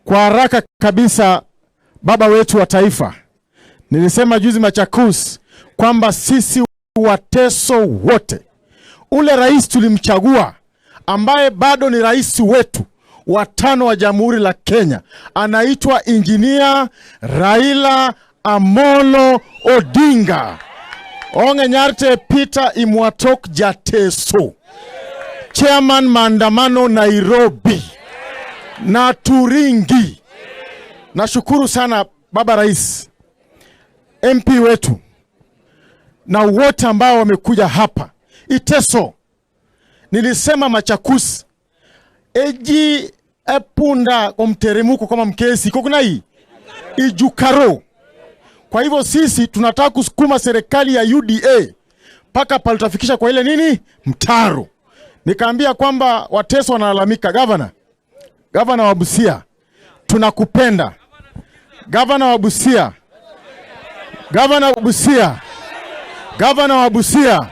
Kwa haraka kabisa, baba wetu wa taifa, nilisema juzi Machakos kwamba sisi Wateso wote, ule rais tulimchagua ambaye bado ni rais wetu wa tano wa Jamhuri la Kenya, anaitwa Injinia Raila Amolo Odinga. Onge Nyarte Peter Imwatok Jateso, chairman maandamano Nairobi na Turingi. Nashukuru sana baba rais, MP wetu na wote ambao wamekuja hapa Iteso. Nilisema Machakos eji epunda kwa mteremuko kama mkesi kokunai ijukaro. Kwa hivyo sisi tunataka kusukuma serikali ya UDA mpaka pale tutafikisha kwa ile nini mtaro. Nikaambia kwamba Wateso wanalalamika, gavana, gavana wa Busia, tunakupenda gavana wa Busia, gavana wa Busia, gavana wa Busia,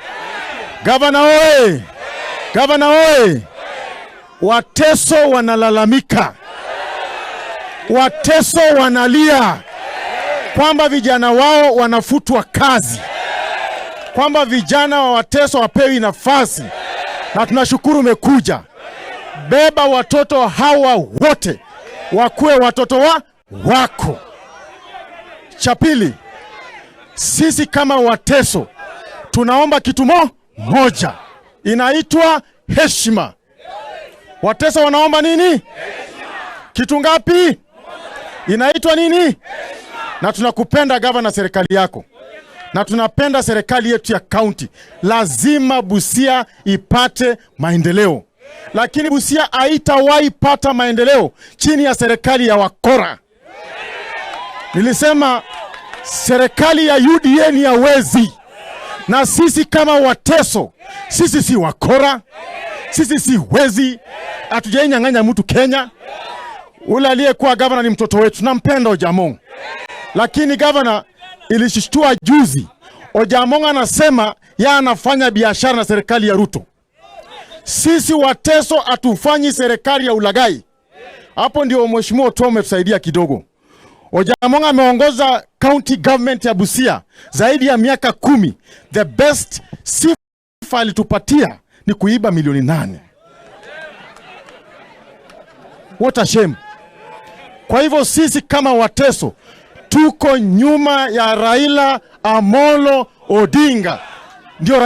gavana oye, gavana oye! Wateso wanalalamika, Wateso wanalia kwamba vijana wao wanafutwa kazi, kwamba vijana wa Wateso wapewi nafasi, na tunashukuru umekuja. Beba watoto hawa wote wakuwe watoto wa wako. Cha pili, sisi kama Wateso tunaomba kitu moja, inaitwa heshima. Wateso wanaomba nini? Kitu ngapi? Inaitwa nini? Na tunakupenda gavana, serikali yako, na tunapenda serikali yetu ya kaunti. Lazima Busia ipate maendeleo, lakini Busia haitawahi pata maendeleo chini ya serikali ya wakora. Nilisema serikali ya UDA ni ya wezi, na sisi kama Wateso, sisi si wakora, sisi si wezi, hatujainyang'anya mtu Kenya. Ule aliyekuwa gavana ni mtoto wetu, tunampenda Ojamong, lakini gavana ilishtua juzi, Ojamong anasema ya anafanya biashara na serikali ya Ruto. Sisi Wateso hatufanyi serikali ya ulaghai. Hapo ndio mheshimiwa Otuoma umetusaidia kidogo. Ojamong ameongoza county government ya Busia zaidi ya miaka 10. The best sifa alitupatia ni kuiba milioni 8. What a shame. Kwa hivyo sisi kama Wateso tuko nyuma ya Raila Amolo Odinga, ndio rais.